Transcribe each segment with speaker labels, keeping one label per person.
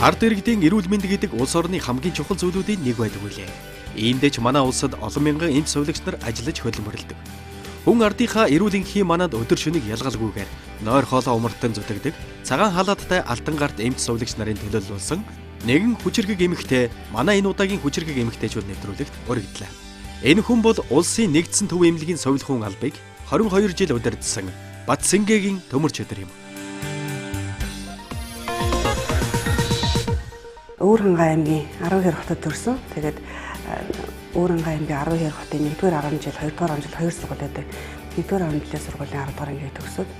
Speaker 1: Ард иргэдийн эрүүл мэнд гэдэг улс орны хамгийн чухал зүйлүүдийн нэг байдаг билээ. Иймдээ ч манай улсад олон мянган эмч сувилагч нар ажиллаж хөдөлмөрлөдөг. Хүн ардынхаа эрүүл энхийн манад өдөр шөнөг ялгалгүйгээр нойр хоолоо умартан зүтгэдэг цагаан халааттай алтан гарт эмч сувилагч нарын төлөөлөл нэгэн хүчирхэг эмэгтэй манай энэ удаагийн хүчирхэг эмэгтэйчүүд нэвтрүүлэгт өргөдлөө. Энэ хүн бол улсын нэгдсэн төв эмнэлгийн сувилахуун албыг 22 жил удирдсан Батсингээгийн төмөр чөтгөр юм.
Speaker 2: Өвөр-Хангай аймгийн 12 хотод төрсөн. Тэгээд Өвөр-Хангай аймгийн 12 хотын 1-р 10 жил, 2-р 10 жил 2 сургууль байдаг. 1-р 10 жилийн сургуулийн 10-р ангийг төгсөөд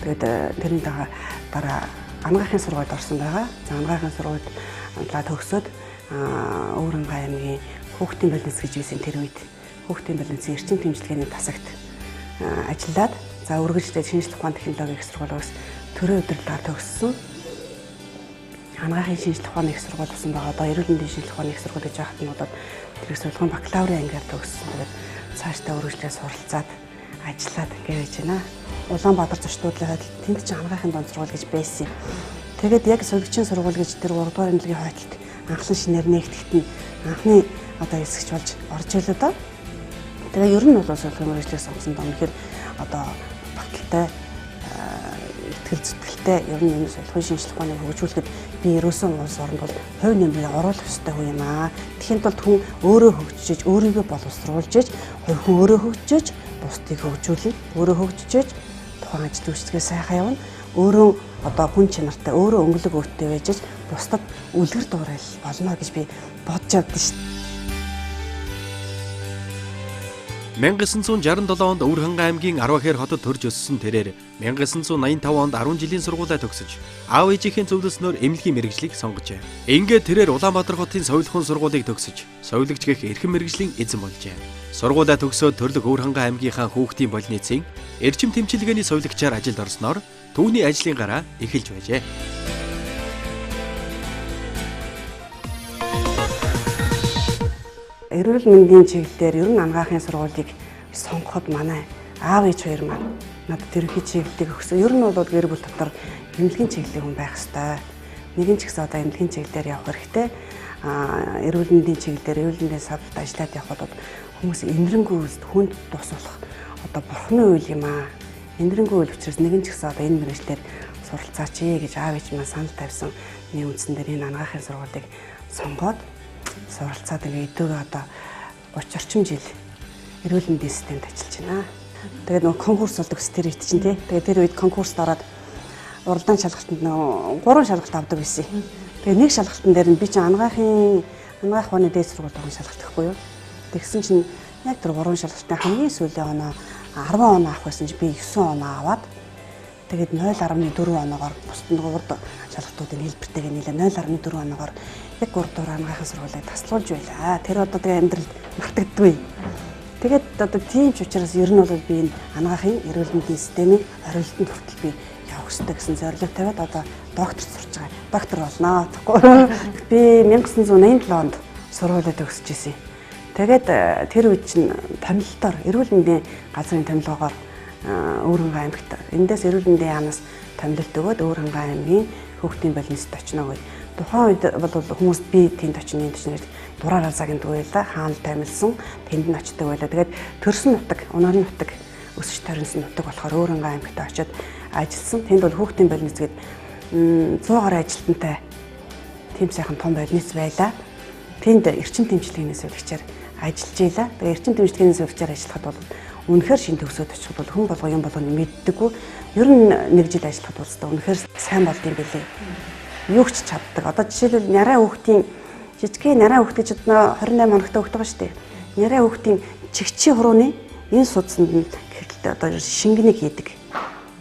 Speaker 2: тэгээд тэрний дараа Ангаахын сургуульд орсон байгаа. За Ангаахын сургуульд төгсөөд Өвөр-Хангай аймгийн хүүхдийн больниц гэж байсан тэр үед хүүхдийн больницын эрчим тэмцэлгээний тасагт ажиллаад за үргэлжлээд шинжлэх ухааны технологийн их сургуулиас төрийн удирдлагаар төгссөн. Ангаахын шинжлэх ухааны их сургууль болсон байгаа. Одоо эрүүл мэндийн шинжлэх ухааны их сургууль гэж байхад нь бол тэр их сургуулийн бакалаврын ангиар төгссөн. Тэгээд цаашдаа үргэлжлээ суралцаад ажиллаад ингэ байж байна. Улаанбаатар зочдлын хойдол тэнд чинь Ангаахын дунд сургууль гэж байсан юм. Тэгээд яг сувилагчийн сургууль гэж тэр 3 дугаар эмнэлгийн хойдолд анхлан шинээр нэгтгэхэд нь анхны одоо хэсэгч болж орж илээ доо. Тэгээ ер нь бол сувилагын мэргэжлийг сонгосон доо үнэхээр одоо баталтай итгэл зүтгэлтэй ер нь энэ сувилагын шинжлэх ухааныг хөгжүүлэхэд би ерөөсөн улс оронд бол хувь нэмрээ оруулах ёстой хүн юм аа. Тэгэхэд бол хүн өөрөө хөгжиж, өөрийгөө боловсруулж, хувь хүн өөрөө хөгжиж, бусдыг хөгжүүлнэ, өөрөө хөгжиж, тухайн ажил үйлчлэгээ сайхан явна. Өөрөө одоо хүн чанартай, өөрөө өнгөлөг өвттэй байж бусдад үлгэр дуурайл болно гэж би бодож явдсан шүү дээ.
Speaker 1: 1967 онд Өвөр-Хангай аймгийн Арвахээр хотод төрж өссөн тэрээр 1985 онд 10 жилийн сургуулиа төгсөж аав ээжийнхээ зөвлөснөөр эмнэлгийн мэргэжлийг сонгожээ. Ингээд тэрээр Улаанбаатар хотын сувилахуун сургуулийг төгсөж сувилагч гэх эрхэм мэргэжлийн эзэн болжээ. Сургуулиа төгсөөд төрлөх Өвөр-Хангай аймгийнхаа хүүхдийн больницын эрчим тэмчилгээний сувилагчаар ажилд орсноор түүний ажлын гараа эхэлж байжээ.
Speaker 2: Эрүүл мэндийн чиглэлээр ер нь Ангаахын сургуулийг сонгоход манай аав ээж хоёр маань надад тэрхүү чиглэлийг өгсөн. Ер нь бол гэр бүл дотор эмнэлгийн чиглэлийн хүн байх ёстой. Нэгэн ч гэсэн одоо эмнэлгийн чиглэлээр явах хэрэгтэй. Эрүүл мэндийн чиглэлээр эрүүл мэндийн савлалт ажиллаад явхад бол хүмүүс энэрэнгүй хүнд тус болох одоо бурхны үйл юм аа. Энэрэнгүй үйл учраас нэгэн ч гэсэн одоо энэ мэргэжлээр суралцаач гэж аав ээж маань санал тавьсан. Нэг үндсэн дээр энэ Ангаахын сургуулийг сонгоод суралцаад ингээ өдөөгөө одоо 30 орчим жил эрүүл мэндийн системд ажиллаж байна. Тэгээд нөгөө конкурс болдог ус тэр үед чинь тий. Тэгээд тэр үед конкурст ороод уралдаан шалгалтанд нөгөө 3 шалгалт авдаг байсан. Тэгээд нэг шалгалтын дээр нь би чинь Ангаах ухааны дээд сургуульд орсон шалгалт гэхгүй юу. Тэгсэн чинь яг тэр 3 шалгалтын хамгийн сүүлийн оноо 10 оноо авах байсан чинь би 9 оноо аваад тэгээд 0.4 оноогоор бусд нөгөө урд шалгалтуудын хэлбэртэйгээ нийлээ 0.4 оноогоор яг 3 дугаар Ангаахын сургуулийг таслуулж байлаа. Тэр одоо тэгээ амьдралд мартагддаггүй. Тэгээд одоо тийм ч учраас ер нь бол би энэ Ангаахын эрүүл мэндийн системийн орилтонд хүртэл би явах ёстой гэсэн зорилго тавиад одоо доктор сурч байгаа. Доктор болно гэхгүй. Би 1987 онд сургуулиа төгсөж ирсэн. Тэгээд тэр үед чинь томилолтоор эрүүл мэндийн газрын томилгоогоор Өвөр-Хангай аймагт эндээс эрүүл мэндийн яамнаас томилолт өгөөд Өвөр-Хангай аймгийн хүүхдийн больницад очино гэж. Тухайн үед бол хүмүүс би тэнд очино, энд очино гэж дураараа загнадаг байлаа. Хаана томилсон тэнд нь очдог байлаа. Тэгээд төрсөн нутаг, Унарын нутаг, өсөж торинсон нутаг болохоор Өвөр-Хангай аймагт очиод ажилласан. Тэнд бол хүүхдийн больниц гээд 100 гаруй ажилтнтай тийм сайхан том больниц байлаа. Тэнд эрчим тэмцлэгийн сувилагчаар ажиллаж байлаа. Тэгээд эрчим тэмцлэгийн сувилагчаар ажиллахад бол үнэхээр шин төгсөөд очиход бол хүн болго юм болгоно мэддэггүй. Ер нь нэг жил ажиллахад бол үнэхээр сайн болд юм билээ. Юу ч чаддаг. Одоо жишээлбэл нарай хүүхдийн жижигхэн нарай хүүхд гэж одоо 28 хоногтой хүүхд байгаа шүү дээ. Нарай хүүхдийн чигчийн хурууны энэ судсанд нь гэрэлтэй одоо шингэнийг хийдэг.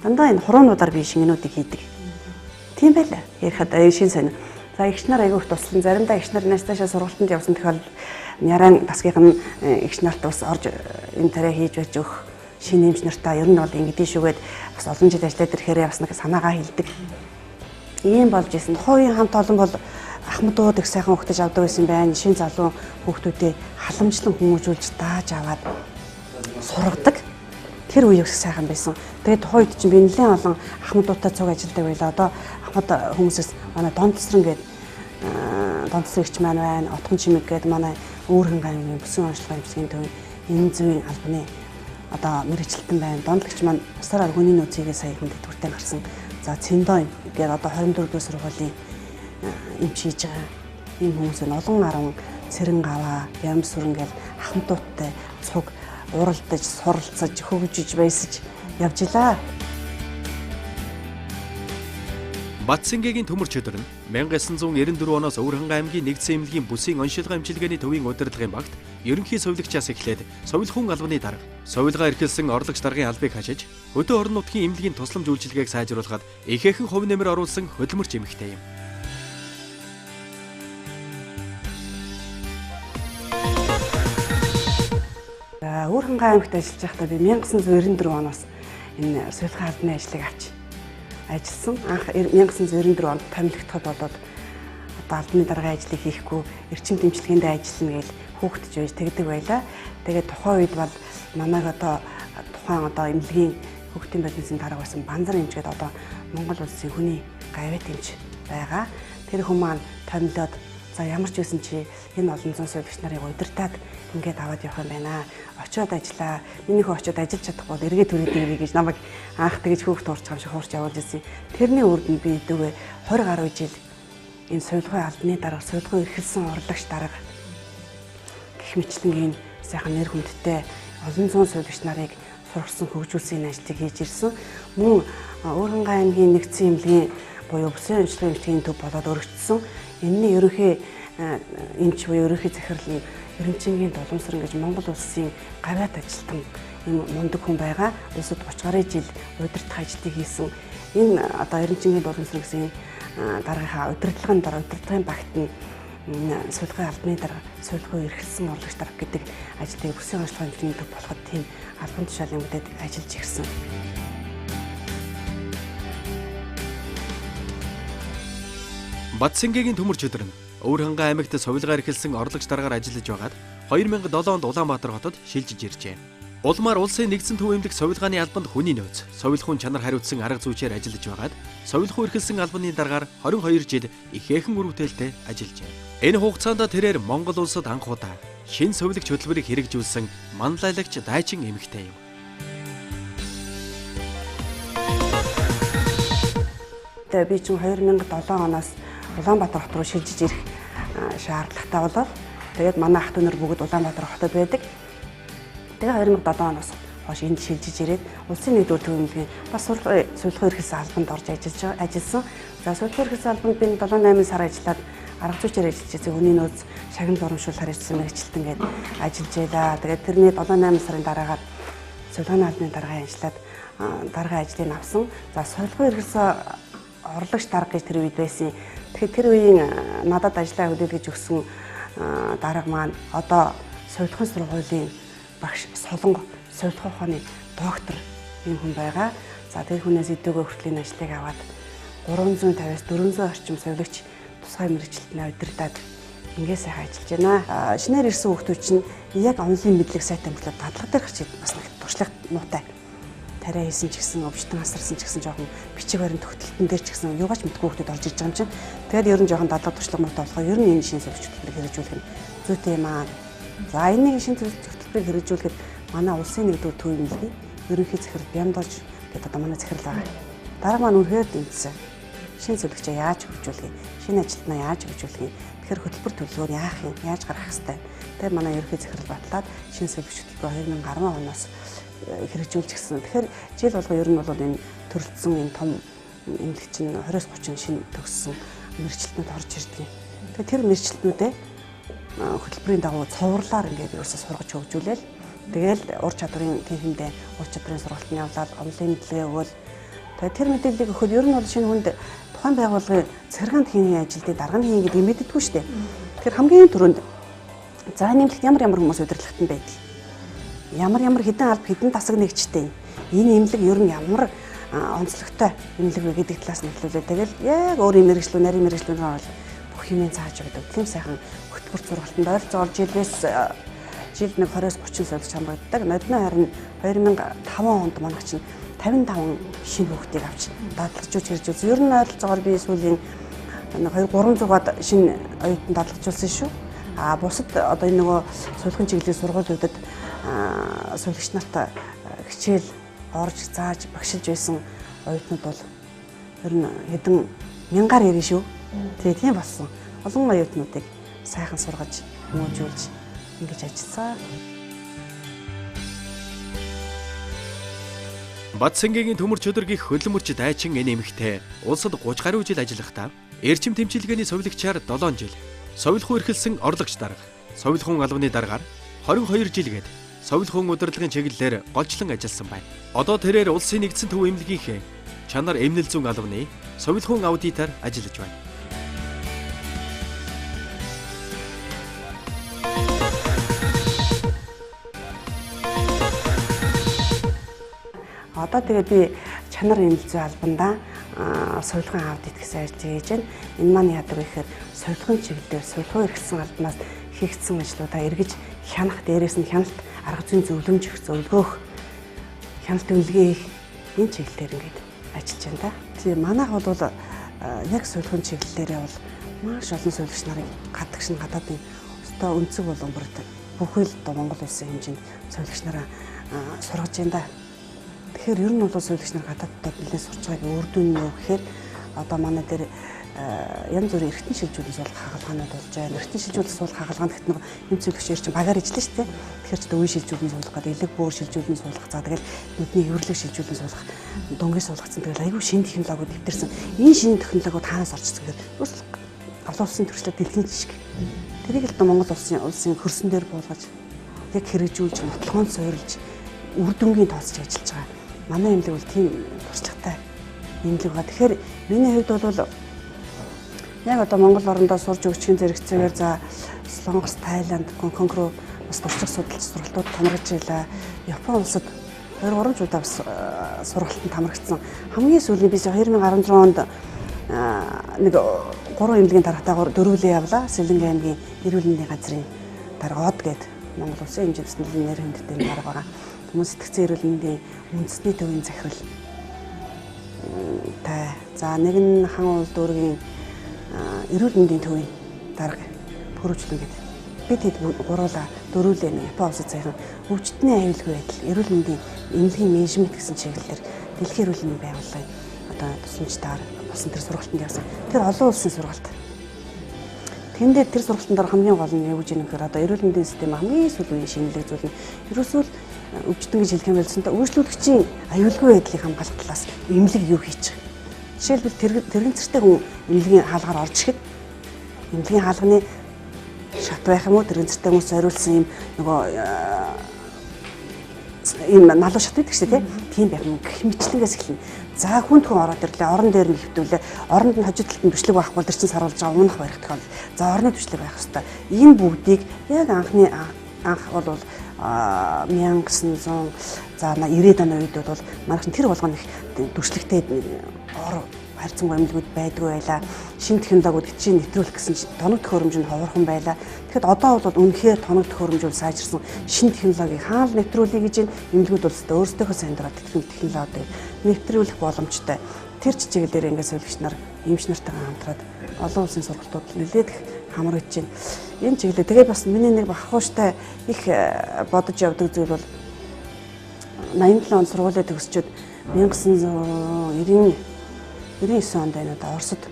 Speaker 2: Дандаа энэ хуруунуудаар би шингэнүүдийг хийдэг. Тийм байлаа. Ярихад шин сонь. За эгч нар айгүй их туслан заримдаа эгч нар настаашаа сургалтанд явсан тохиолдолд Няран тасгийнх нь эгч нарт бас орж энэ тариа хийж байж өгөх шинэ эмч нартаа ер нь бол ингэдэж шүгээд бас олон жил ажиллаад ирэхээр бас нэг санаагаа хэлдэг. Ийм болж исэн. Тухайн үеийн хамт олон бол ахмадууд их сайхан хөгтөж авдаг байсан байна. Шин залуу хүүхдүүдээ халамжлан хүмүүжүүлж дааж аваад сургадаг. Тэр үе их сайхан байсан. Тэгээд тухайн үед чинь би нэлээд олон ахмадуудтай цуг ажилладаг байлаа. Одоо ахмад хүмүүсээс манай Донтсрон гээд Донцсон эгч маань байна. Отгон Чимэг гэдэг манай Өөрхөн аймгийн бүсийн онцлогын эмчилгээний төвийн энэ зүйн албаны одоо мэргэжилтэн байна. Донтлагч маань бусаар хүний нөөцийгээ сая тэтгэвртэй гарсан. За Цэндой гэдэг одоо 24 дугаар сургуулийн эмч хийж байгаа. Ийм хүмүүс нь олон арван цэрэн гаваа, ямсүрэн гэл ахмадуудтай цуг уралдаж, суралцаж, хөгжиж байсаж явж илаа.
Speaker 1: Батсингэгийн төмөр чөдөр нь 1994 оноос Өвөрхангай аймгийн нэгдсэн эмнэлгийн бүсийн оншилгоо эмчилгээний төвийн удирдлагын багт ерөнхий сувилагчаас эхлээд сувилахуун албаны дарга, сувилгаа эрхэлсэн орлогч даргын албыг хашиж, хөдөө орон нутгийн эмнэлгийн тусламж үйлчилгээг сайжруулахад ихээхэн хувь нэмэр оруулсан хөдөлмөрч эмэгтэй юм.
Speaker 2: Өвөрхангай аймагт ажиллаж байхдаа би 1994 оноос энэ сувилахын албаны ажлыг авч ажилласан. Анх 1994 онд томилогдоход болоод одоо албаны даргын ажлыг хийхгүй эрчим дэмжлэгэндээ ажиллана гэж хүүхдэж байж тэгдэг байлаа. Тэгээд тухайн үед бол намайг одоо тухайн одоо эмнэлгийн хүүхдийн болонцын дарга байсан Банзар эмч гэдэг одоо Монгол улсын хүний гавьяат эмч байгаа. Тэр хүн маань томилоод за ямар ч байсан чи энэ олон зуун сувилагч нарыг удирдаад ингээд аваад явах юм байна. Очиод ажиллаа. Миний хөө очиод ажиллаж чадахгүй бол эргээ түрээд ирвэ гэж намайг анх тэгж хөөх туурч юм шиг хуурч явуулж ирсэн. Тэрний үрд нь би дүүгээ 20 гаруй жил энэ сувилгын албаны дарга, сувилгын эрхэлсэн урлагч дарга гэх мэтлэнгийн сайхан нэр хүндтэй олон зуун сувилагч нарыг сургасан, хөгжүүлсэн энэ ажлыг хийж ирсэн. Мөн Өөрхангай аймгийн нэгдсэн эмнэлгийн буюу бүсийн онцлогын эмчилгээний төв болоод өргөжсөн. Энэний ерөнхий эмч буюу ерөнхий захирал нь Эренчингийн Доломсрон гэж Монгол улсын гавьяат ажилтан ийм мундаг хүн байгаа. Улсад 30 гаруй жил удирдах ажлыг хийсэн. Энэ одоо Эренчингийн Доломсрон гэсэн даргынхаа удирдлагын дараа удирдлагын багт нь сувилгын албаны дарга, сувилгын эрхэлсэн урлагч дарга гэдэг ажлыг бүсийн онцлогын эмчилгээний төв болоход тийм албан тушаалын үдэд ажиллаж ирсэн.
Speaker 1: Батсингэгийн төмөр чөдөр нь Өвөрхангай аймагт сувилгаа эрхэлсэн орлогч даргаар ажиллаж байгаад 2007 онд Улаанбаатар хотод шилжиж иржээ. Улмаар улсын нэгдсэн төв эмнэлэг сувилгааны албанд хүний нөөц, сувилахуун чанар хариуцсан арга зүйчээр ажиллаж байгаад сувилахуун эрхэлсэн албаны даргаар 22 жил ихээхэн үр бүтээлтэй ажиллажээ. Энэ хугацаанд тэрээр Монгол улсад анх удаа шинэ сувилагч хөтөлбөрийг хэрэгжүүлсэн манлайлагч дайчин эмэгтэй юм.
Speaker 2: Тэгээ би чинь 2007 оноос Улаанбаатар хот руу шилжиж ирэх шаардлагатай болоод тэгээд манай ах дүү нар бүгд Улаанбаатар хотод байдаг. Тэгээ 2007 оноос хойш энд шилжиж ирээд улсын нэгдүгээр төв эмнэлгийн бас сувилахын эрхэлсэн албанд орж ажилласан. За сувилахын эрхэлсэн албанд би 7-8 сар ажиллаад арга зүйчээр ажиллаж байсан. Хүний нөөц шагнал урамшуул харьцсан мэргэжилтэн гээд ажиллаж байлаа. Тэгээд тэрний 7-8 сарын дараагаар сувилгын албаны даргын ажиллаад даргын ажлыг авсан. За сувилахын эрхэлсэн орлогч дарга гэж тэр үед байсан. Тэгэхээр тэр үеийн надад ажлаа хүлээлгэж өгсөн дарга маань одоо сувилахын сургуулийн багш Солонго сувилахын ухааны доктор юм хүн байгаа. За тэр хүнээс идэвхтэй хүртлийн ажлыг аваад 350-аас 400 орчим сувилагч тусгай мэргэжилтнээ удирдаад ингээд сайхан ажиллаж байна. Шинээр ирсэн хүүхдүүд чинь яг онлайн мэдлэг сайтай мөртлөө дадлага дээр гарч бас нэг туршлага муутай. Тариа хийсэн ч гэсэн, өвчтөн асарсан ч гэсэн жоохон бичиг баримт төгтөлтөн дээр ч гэсэн юугаач мэдгүй хүмүүс орж ирж байгаа юм чинь. Тэгээд ер нь жоохон дадлага туршлага муутай болохоор ер нь энэ шинэ сувилагч хөтөлбөрийг хэрэгжүүлэх нь зүйтэй юм аа. За энэ нэг шинэ сувилагч хөтөлбөрийг хэрэгжүүлэхэд манай улсын нэгдүгээр төв эмнэлгийн ерөнхий захирал Бямдолж гэдэг одоо манай захирал байгаа. Дараа маань үнэхээр дэмжсэн. Шинэ сувилагчаа яаж хөгжүүлэх юм? Шинэ ажилтнаа яаж хөгжүүлэх юм? Тэгэхээр хөтөлбөр төлөвлөгөөр яах юм? Яаж гаргах хэвтэй? Тэгээд манай ерөнхий захирал батлаад шинэ сувилагч хөтөлбөр 2010 оноос хэрэгжүүлж гисэн. Тэгэхээр жил болго ер нь бол энэ төрөлдсөн энэ том эмнэлэг чинь 20-30 шинэ төгссөн мэргэжилтнүүд орж ирдэг. Тэгэхээр тэр мэргэжилтнүүдээ хөтөлбөрийн дагуу цувралаар ингээд ерөөсөө сургаж хөгжүүлээл. Тэгээл ур чадварын тэнхимдээ ур чадварын сургалтын явуулаад онлайн мэдлэгээ өгөөл. Тэгээд тэр мэдээллийг өгөхөд ер нь бол шинэ хүнд тухайн байгууллагын цэргаанд хийх ажилтны дарга нь хийн гэдгийг мэддэггүй шүү дээ. Тэгэхээр хамгийн түрүүнд за нэмэлт ямар ямар хүмүүс удирдлагт нь байдаг. Ямар ямар хэдэн алба хэдэн тасаг нэгжтэй. Энэ эмнэлэг ер нь ямар онцлогтой эмнэлэг вэ гэдэг талаас нь эхлүүлээ. Тэгэл яг өөрийн мэргэжлүү, нарийн мэргэжлүүгээр бол бүх юм зааж өгдөг. Тийм сайхан хөтөлбөр сургалтанд ойролцоогоор жилээс жил нэг 20-30 сувилагч хамрагддаг. Нодноо харин 2005 онд манайх чинь 55 шинэ хүүхдийг авч дадлагжуулж хэрэгжүүлсэн. Ер нь ойролцоогоор би сүүлийн 2 300-аад шинэ оюутан дадлажуулсан шүү. А бусад одоо энэ нөгөө сувилахын чиглэлийн сургуулиудад сувилагч нарт хичээл орж зааж багшилж байсан оюутнууд бол ер нь хэдэн мянгаар ирнэ шүү. Тэгээ тийм болсон. Олон оюутнуудыг сайхан сургаж, хүмүүжүүлж ингэж ажилласан.
Speaker 1: Батсангийн төмөр чөдөр гих хөлөмөрч дайчин энэ эмэгтэй улсад 30 гаруй жил ажиллахдаа эрчим тэмчилгээний сувилагчаар 7 жил, сувилахуу эрхэлсэн орлогч дарга, сувилахуун албаны даргаар 22 жил гээд сувилахуун удирдлагын чиглэлээр голчлон ажилласан байна. Одоо тэрээр улсын нэгдсэн төв эмнэлгийнхээ чанар эмнэл зүүн албаны сувилахуун аудитор ажиллаж байна.
Speaker 2: Одоо тэгээ би чанар эмнэл зүйн албандаа сувилахын аудит гэсэн ажил хийж байна. Энэ маань яадаг вэ гэхээр сувилахын чиглэлээр сувилахын эрхэлсэн албанаас хийгдсэн ажлуудаа эргэж хянах, дээрээс нь хяналт арга зүйн зөвлөмж өгөх, зөвлөгөөх, хяналт үнэлгээ хийх энэ чиглэлээр ингээд ажиллаж байна да. Тийм манайх бол яг сувилахын чиглэлээрээ бол маш олон сувилагч нарыг гадагш нь гадаадын өстой өнцөг болон бүрт бүхэл одоо Монгол улсын хэмжээнд сувилагч нараа сургаж байна да. Тэгэхээр ер нь бол сувилагч нар гадааддад нэлээд сурч байгааг үр дүн нь юу гэхээр одоо манай дээр янз бүрийн эргэтэн шилжүүлэн суулгах хагалгаанууд болж байна. Эргэтэн шилжүүлэх суулгах хагалгаанд гэхэд нэг эм сувилагч чинь багаар ажиллана шүү дээ. Тэгэхээр ч одоо үе шилжүүлэн суулгах гэдэг, элэг бөөр шилжүүлэн суулгах, за тэгэл нүдний эвэрлэг шилжүүлэн суулгах, дунгийн суулгацсан. Тэгэл айгүй шинэ технологиуд нэвтэрсэн. Энэ шинэ технологиуд хаанаас орчихсон гэхээр ерөөсөл олон улсын төрчлөө дэлхийн жишг. Тэрийг л одоо Монгол улсын хөрсөн дээр буулгаж яг хэрэгжүүлж, нотлохонд суурилж, үр дүнгийн тооцож ажиллаж байгаа. Манай эмнэлэг бол тийм туршлагатай эмнэлэг байгаа. Тэгэхээр миний хувьд бол яг одоо Монгол орондоо сурж өгчхийн зэрэгцээгээр за Солонгос, Тайланд, Гонконг руу бас туршлага судалж сургалтууд хамрагдж байлаа. Япон улсад 2-3 удаа бас сургалтанд хамрагдсан. Хамгийн сүүлийн би 2016 онд нэг 3 эмнэлгийн даргатаагаар дөрвөлээ явлаа. Сэлэнгэ аймгийн эрүүл мэндийн газрын дарга од гээд Монгол улсын хэмжээнд нэлийн нэр хүндтэй дарга байгаа. Хүмүүс сэтгцэн эрүүл мэндийн үндэсний төвийн захирал тай. За нэг нь хан уул дүүргийн эрүүл мэндийн төвийн дарга пөрвчлэн гэдэг. Би тэд гуруула дөрвөлээ нэг Япон улсад саяхан өвчтний аюулгүй байдал, эрүүл мэндийн эмнэлгийн менежмент гэсэн чиглэлээр дэлхийн эрүүл мэндийн байгууллагын одоо тусламжтайгаар болсон тэр сургалтанд явсан. Тэр олон улсын сургалт. Тэн дээр тэр сургалтын дараа хамгийн гол нь юу гэж юм гэхээр одоо эрүүл мэндийн систем хамгийн сүүлийн үеийн шинэлэг зүйл нь ерөөсөө өвчтөн гэж хэлэх юм болсон та үйлчлүүлэгчийн аюулгүй байдлыг хамгаалах талаас эмнэлэг юу хийж байгаа. Жишээлбэл тэрэгцэртэй хүн эмнэлгийн хаалгаар орж ирэхэд эмнэлгийн хаалганы шат байх юм уу, тэрэгцэртэй хүмүүс зориулсан юм нөгөө ийм налуу шат гэдэг чинь тийм байх юм гэх мэтлэнгээс эхэлнэ. За хүн хүн ороод ирлээ, орон дээр нь хэвтүүлээ, оронд нь хожид талд нь түшлэг байхгүй бол тэр чинь саруулж байгаа унах барих тохиолдол. За орны түшлэг байх хэвээр. Энэ бүгдийг яг анхны анх бол 1900 за 90-ад оны үед бол манайх тэр болгоно их түшлэгтэй ор харьцангуй эмнэлгүүд байдгүй байлаа. Шинэ технологиуд хичээн нэвтрүүлэх гэсэн тоног төхөөрөмж нь ховорхон байлаа. Тэгэхэд одоо бол үнэхээр тоног төхөөрөмж бол сайжирсан. Шинэ технологиг хаал нэвтрүүлэе гэж эмнэлгүүд бол өөрсдийнхөө сайн дураар технологиг нэвтрүүлэх боломжтой. Тэр чиглэлээр ингээд сувилагч нар, эмч нартайгаа хамтраад олон улсын сургалтууд нэлээд их хамрагдаж байна. Энэ чиглэлээр тэгээд бас миний нэг бахархууштай их бодож явдаг зүйл бол 87 онд сургуулиа төгсчөөд 1999 онд байна одоо Оросд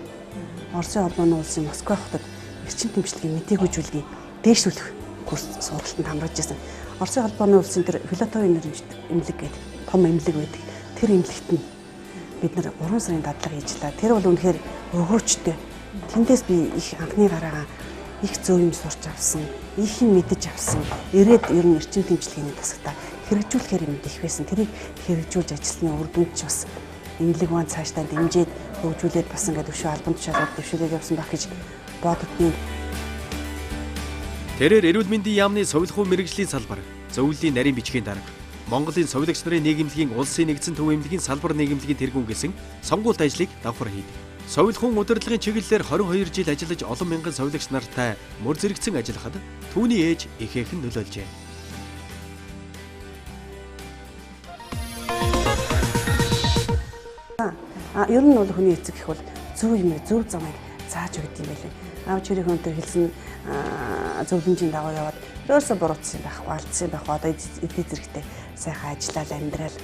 Speaker 2: Оросын холбооны улсын Москва хотод эрчим тэмцлэгийн мдэггүйжүүлгийн дээшлүүлэх курс сургалтанд хамрагдаж байсан. Оросын холбооны улсын тэр Филатовын нэрмжит эмнэлэг гэдэг том эмнэлэг байдаг. Тэр эмнэлэгт нь бид нар 3 сарын дадлага хийж лээ. Тэр бол үнэхээр өгөөчтэй. Тэндээс би их анхны гараагаа их зөв юм сурч авсан, их юм мэдэж авсан. Ирээд ер нь эрчим тэмцлэгийн тасагта хэрэгжүүлэхээр юм их байсан. Тэрийг хэрэгжүүлж ажилласны үр дүнд ч бас эмнэлэг маань цаашдаа дэмжиж хөгжүүлээд бас ингээд өшөө албан тушаалууд дэвшүүлээд явсан байх гэж боддгийн.
Speaker 1: Тэрээр эрүүл мэндийн яамны сувилахуй мэргэжлийн салбар, зөвлөлийн нарийн бичгийн дарга, Монголын сувилагч нарын нийгэмлэгийн улсын нэгдсэн төв эмнэлгийн салбар нийгэмлэгийн тэргүүн гэсэн сонгуульд ажлыг давхар хийдэг. Сувилахуун удирдлагын чиглэлээр 22 жил ажиллаж олон мянган сувилагч нартай мөр зэрэгцэн ажиллахад түүний ээж ихээхэн нөлөөлжээ.
Speaker 2: Ер нь бол хүний эцэг их бол зөв юм, зөв замыг зааж өгд юм байлээ. Аав чирийн хүн төр хэлсэн зөвлөмжийн дагуу яваад ерөөсө буруутсан байхгүй, алдсан байхгүй. Одоо эдийн зэрэгтэй сайхан ажиллаад амьдрал.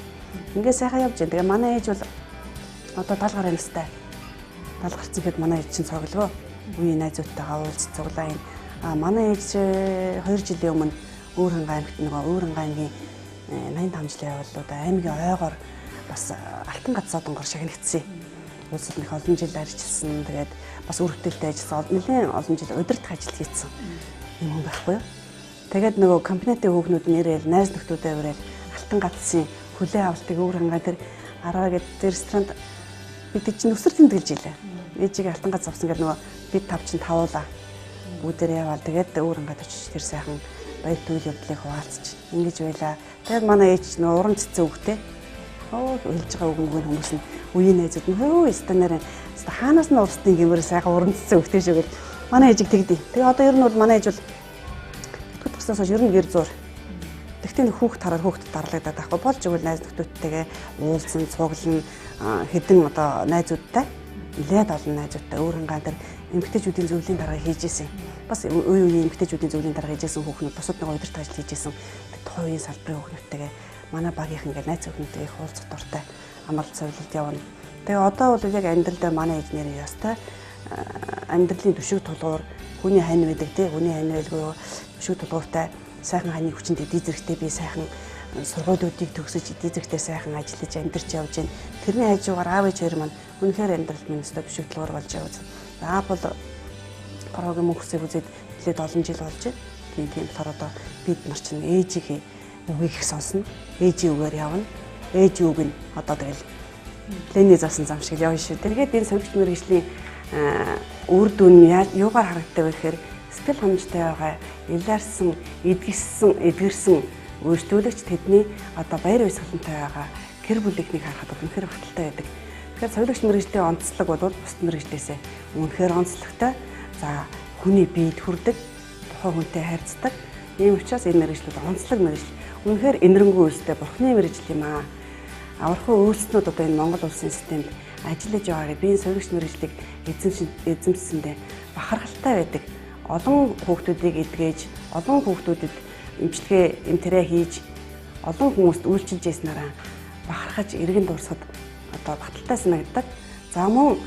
Speaker 2: Ингээ сайхан явж байна. Тэгээ манай ээж бол одоо 70 гаруй настай. 70 гарсан гэхэд манай ээж чинь цоглоо. Үеийн найзуудтайгаа уулз цуглаа юм. А манай ээж 2 жилийн өмнө Өөрхөнгө аймагт нөгөө Өөрхөнгө аймгийн 85 жилийн явуулууд аймгийн ойгоор бас алтан гац одонгор шагнагдсан. Улсад их олон жил арчилсан. Тэгээд бас үр бүтээлтэй ажилласан. Нэлээд олон жил удирдах ажил хийсэн юм хүн байхгүй юу? Тэгээд нөгөө компаниатын хүүхнүүд нэрэл найз нөхдүүдээ уриал алтан гацсын хүлээ авалтыг Өөрхөнгө тэр араа гэдэг ресторанд бид чинь өсөр тэмдэглэж илээ. Ээжигээ алтан гац авсан гэдэг нөгөө бид тав чинь тавуулаа. Бүгдээр яваал тэгээд Өөрхөнгө очиж тэр сайхан баяр үйл явдлыг хуваалцж ингэж байлаа. Тэгээд манай ээж нөгөө уран цэцэн үгтэй. Оо хэлж байгаа үг нөгөө хүмүүс нь үеийн найзууд нь хөө станаар хаанаас нь урстын гэмээр сайхан уран цэцэн үгтэй шүү гэл манай ээжийг тэгдэй. Тэгээ одоо ер нь бол манай ээж бол итгэх гарснаас хойш ер нь гэр зур. Тэгтээ хүүхд хараар хүүхд дарлагдаад байхгүй болж игэл найз нөхдүүдтэйгээ уулзсан, цуглан хэдэн одоо найзуудтай нэлээд олон найзуудтай Өөрхөнгө дээр эмэгтэйчүүдийн зөвлөлийн дарга хийж исэн. Бас үе үеийн эмэгтэйчүүдийн зөвлөлийн дарга хийжсэн хүүхнүүд бусад нэг удирдах ажил хийжсэн. Тухайн үеийн салбарын хүүхнүүдтэйгээ манай багийнхан ингээд найз хүүхнүүдтэйгээ их уулзах дуртай амралт совилолд явна. Тэгээ одоо бол яг амьдрал дээр манай ээж нэр ёстой амьдралын түшиг тулгуур хүний хань байдаг тий хүний хань байлгүй түшиг тулгууртай сайхан ханы хүчинд эдийн зэрэгтэй би сайхан сургуулиудыг төгсөж эдийн зэрэгтэй сайхан ажиллаж амьдарч явж байна. Тэрний хажуугаар аав ээж хоёр маань үнэхээр амьдралд минь ёстой түшиг тулгуур болж явж байна. Аав бол парогийн мөнх хүсийг үзээд нэлээд олон жил болж байна. Тийм болохоор одоо бид нар чинь ээжийнхээ үгийг их сонсно. Ээжийн үгээр явна. Ээжийн үг нь одоо тэгэл Лений заасан зам шиг явна шүү. Тэгээд энэ совилч мэргэжлийн үр дүн юугаар харагддаг вэ гэхээр сэтгэл хангамжтай байгаа, илаарсан, эдгэрсэн үйлчлүүлэгч тэдний одоо баяр баясгалантай байгаа гэр бүлийнхнийг харахад үнэхээр баталтай байдаг. Тэгэхээр совилогч мэргэжлийн онцлог бол бусад мэргэжлээсээ үнэхээр онцлогтой. За хүний биед хүрдэг, тухайн хүнтэй харьцдаг. Ийм учраас энэ мэргэжил бол онцлог мэргэжил. Үнэхээр энэрэнгүй үйлстэй бурхны мэргэжил юм аа. Аврахын үйлснүүд одоо энэ Монгол улсын системд ажиллаж байгаагаа би энэ совилогч мэргэжлийг эзэмшсэндээ бахархалтай байдаг. Олон хүүхдүүдийг эдгэж, олон хүүхдүүдэд эмчилгээ, эмтэрээ хийж, олон хүмүүст үйлчилж яснараа бахархаж иргэн дуурсахад одоо баталтай санагддаг. За мөн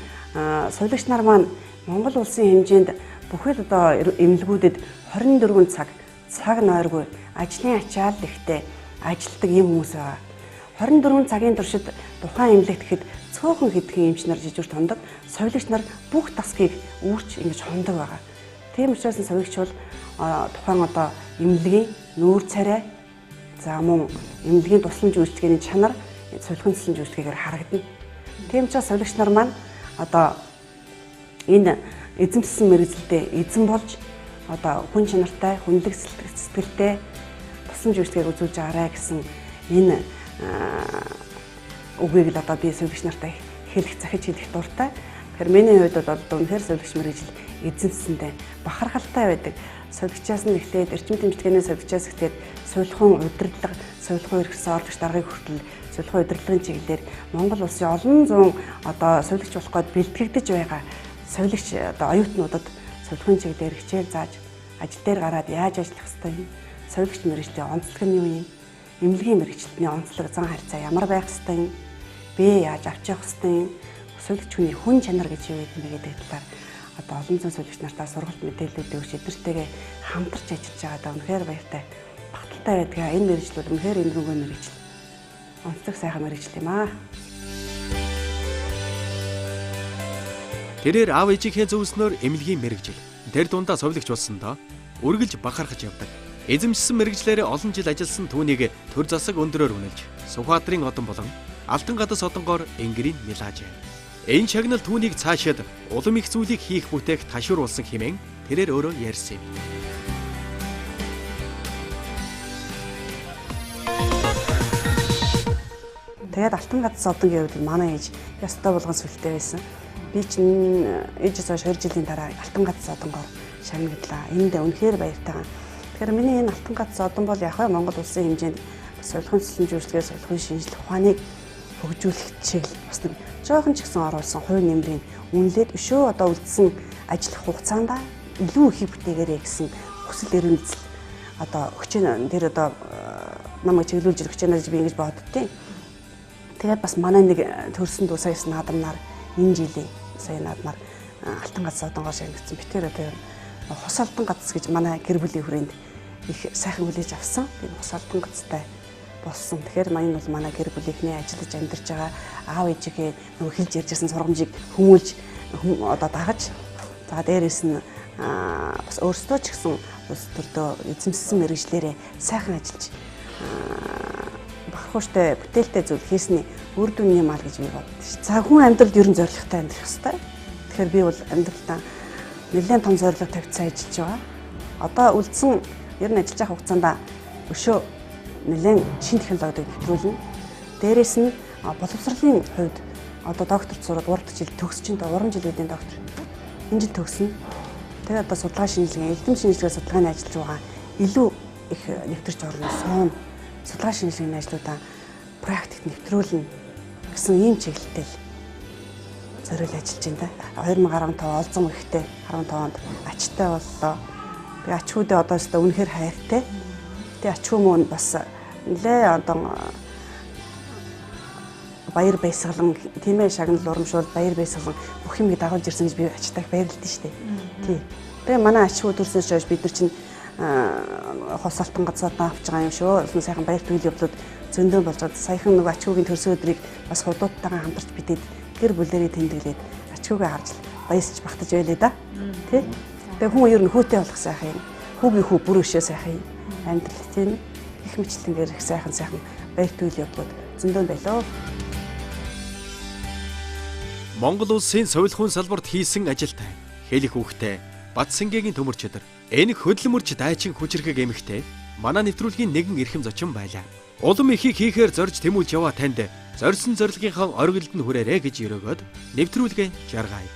Speaker 2: совилогч нар маань Монгол улсын хэмжээнд бүхэл одоо эмнэлгүүдэд 24 цаг цаг нойргүй ажлын ачаал ихтэй ажилладаг юм хүмүүс байгаа. 24 цагийн туршид тухайн эмнэлэгт гэхэд цөөхөн хэдхэн эмч нар жижигт хондог, совилогч нар бүх тасгийг үүрч ингэж хондог байгаа. Тийм учраас совилогч бол тухайн одоо эмнэлгийн нүүр царай, за мөн эмнэлгийн тусламж үйлчилгээний чанар, сувилахын тусламж үйлчилгээгээр харагдана. Тийм учраас совилогч нар маань одоо энэ эзэмшсэн мэргэжилдээ эзэн болж одоо хүн чанартай, хүнлэг сэтгэлтэй тусламж үйлчилгээг үзүүлж байгаарай гэсэн энэ үгийг л одоо би совилогч нартай хэлэх, захиж хэлэх дуртай. Тэгэхээр миний хувьд бол үнэхээр совилогч мэргэжил эзэмшсэндээ бахархалтай байдаг. Совилогчаас нь эхлээд эрчим тэмцгээний совилогчаас эхлээд сувилахын удирдлага, сувилахын эрхсэн орлогч даргыг хүртэл сувилахын удирдлагын чиглэлээр Монгол улсын олон зуун одоо совилогч болох гээд бэлтгэгдэж байгаа совилогч одоо оюутнуудад сувилахын чиглэлээр хичээл зааж ажил дээр гараад яаж ажиллах ёстой юм, совилогч мэргэжлийн онцлог нь юу юм, эмнэлгийн мэргэжилтний онцлог зан харьцаа ямар байх ёстой юм, бие яаж авч явах ёстой юм, совилогч хүний хүн чанар гэж юу гэдэг бэ гэдэг талаар одоо олон зуун совилогч нартаа сургалт мэдээллүүдийг өгч эднэртэйгээ хамтарч ажиллаж байгаадаа үнэхээр баяртай, баталтай байдгаа. Энэ мэргэжил бол үнэхээр энэрэнгүй мэргэжил. Онцлог сайхан мэргэжил юм аа.
Speaker 1: Тэрээр аав ээжийнхээ зөвлснөөр эмнэлгийн мэргэжил. Тэр дундаа совилогч болсондоо үргэлж бахархаж явдаг. Эзэмшсэн мэргэжлээрээ олон жил ажилласан түүнийг төр засаг өндрөөр үнэлж, Сүхбаатарын одон болон Алтан гадас одонгоор энгэрийн милаажээ. Энэ шагнал түүнийг цаашид улам их зүйлийг хийх бүтээх ташууруулсан хэмээн тэрээр өөрөө ярьсан юм.
Speaker 2: Тэгээд Алтан гадас одон гэвэл манай ээж ёстой болгон сүлтэй байсан. Би чинь ээжээс хойш 2 жилийн дараа Алтан гадас одонгоор шагнаглаа. Энд үнэхээр баяртай. Тэгэхээр миний энэ Алтан гадас одон бол яг Монгол улсын хэмжээнд сувилахын тусламж үйлчилгээ, сувилахын шинжлэх ухааныг хөгжүүлэх чиглэл бас нэг жоохон ч гэсэн оруулсан хувь нэмрийн үнэлээд өшөө одоо үлдсэн Ажиллах хугацаанд илүү ихийг бүтээгээрэй гэсэн хүсэл эрмэлзэл одоо өгч тэр одоо намайг чиглүүлж өгч байна гэж би ингэж боддتي. Тэгээд бас манай нэг төрсөн дүү сая наадамнаар энэ жилийн сая наадмаар алтан гац одонгоор шагнагдсан. Би тэр одоо хос алтан гац гэж манай гэр бүлийн хүрээнд их сайхан хүлээж авсан. Би хос алтан гацтай болсон. Тэгэхээр манай бол манай гэр бүлийнхний ажиллаж амьдарч байгаа аав ээжийнхээ нөгөө хэлж ярьжсэн сургамжийг хүмүүлж одоо дагаж, за дээрээс нь бас өөрсдөө ч гэсэн улс төрдөө эзэмссэн мэргэжлээрээ сайхан ажиллаж бахархууштай бүтээлтэй зүйл хийсний үр дүн юм аа гэж би боддог ш. За, хүн амьдралд ер нь зоригтой амьдрах ёстой. Тэгэхээр би бол амьдралдаа нэлээд том зорилго тавьчихсан ажиллаж байгаа. Одоо үлдсэн ер нь ажиллаж байгаа хугацаанд өшөө нэлээд шин технологиг нэвтрүүлнэ. Дээрээс нь боловсролын хувьд одоо докторт сураад 3 дахь жил төгсөж чинь, 3 жилийн доктор. Энэ жил төгснө. Тэгээ одоо судалгаа шинжилгээ, эрдэм шинжилгээ судалгааны ажил руугаа илүү их нэвтэрч орно, суун. Судалгаа шинжилгээний ажлуудаа практикт нэвтрүүлнэ гэсэн ийм чиглэлтэй л зориул ажиллаж байна да. 2015 олзон ихтэй 15 онд ачтай боллоо. Тэгээ ач хүүдээ одоо өстө үнэхээр хайртай. Тэгээ ач хүү мөн бас нэлээ одоо баяр баясгалан, тийм ээ, шагнал урамшуул, баяр баясгалан бүх юмыг дагуулж ирсэн гэж би ачтай их баярлалтай шүү дээ. Тий. Тэгээ манай ач хүү төрснөөс хойш бид нар чинь хос алтан гацаад авч байгаа юм шүү. Олон сайхан баяр үйл явдлууд зөндөө болж байгаа. Саяхан нөгөө ач хүүгийн төрсөн өдрийг бас худууттайгаа хамтарч бидэд гэр бүлэрээ тэмдэглээд ач хүүгээ харж баясч багтаж байлээ да. Тий. Тэгээ хүн ер нь хүүтэй болох сайхан юм. Хүүгийн хүү бүр өшөө сайхан юм. Амьдрал, тийм ээ. Их мэтлэнгээр их сайхан сайхан баяр үйл явдлууд зөндөө байлоо.
Speaker 1: Монгол улсын сувилахуйн салбарт хийсэн ажилтай хэлэх үхтэй Батсангийн төмөрч өдөр энэ хөдөлмөрч дайчин хүчирхэг эмэгтэй манай нэвтрүүлгийн нэгэн эрхэм зочин байлаа. Улам ихийг хийхээр зорж тэмүүлж яваа танд зорьсон зорилгынхаа оргилд нь хүрээрэй гэж өрөөгөөд нэвтрүүлгээ жаргая.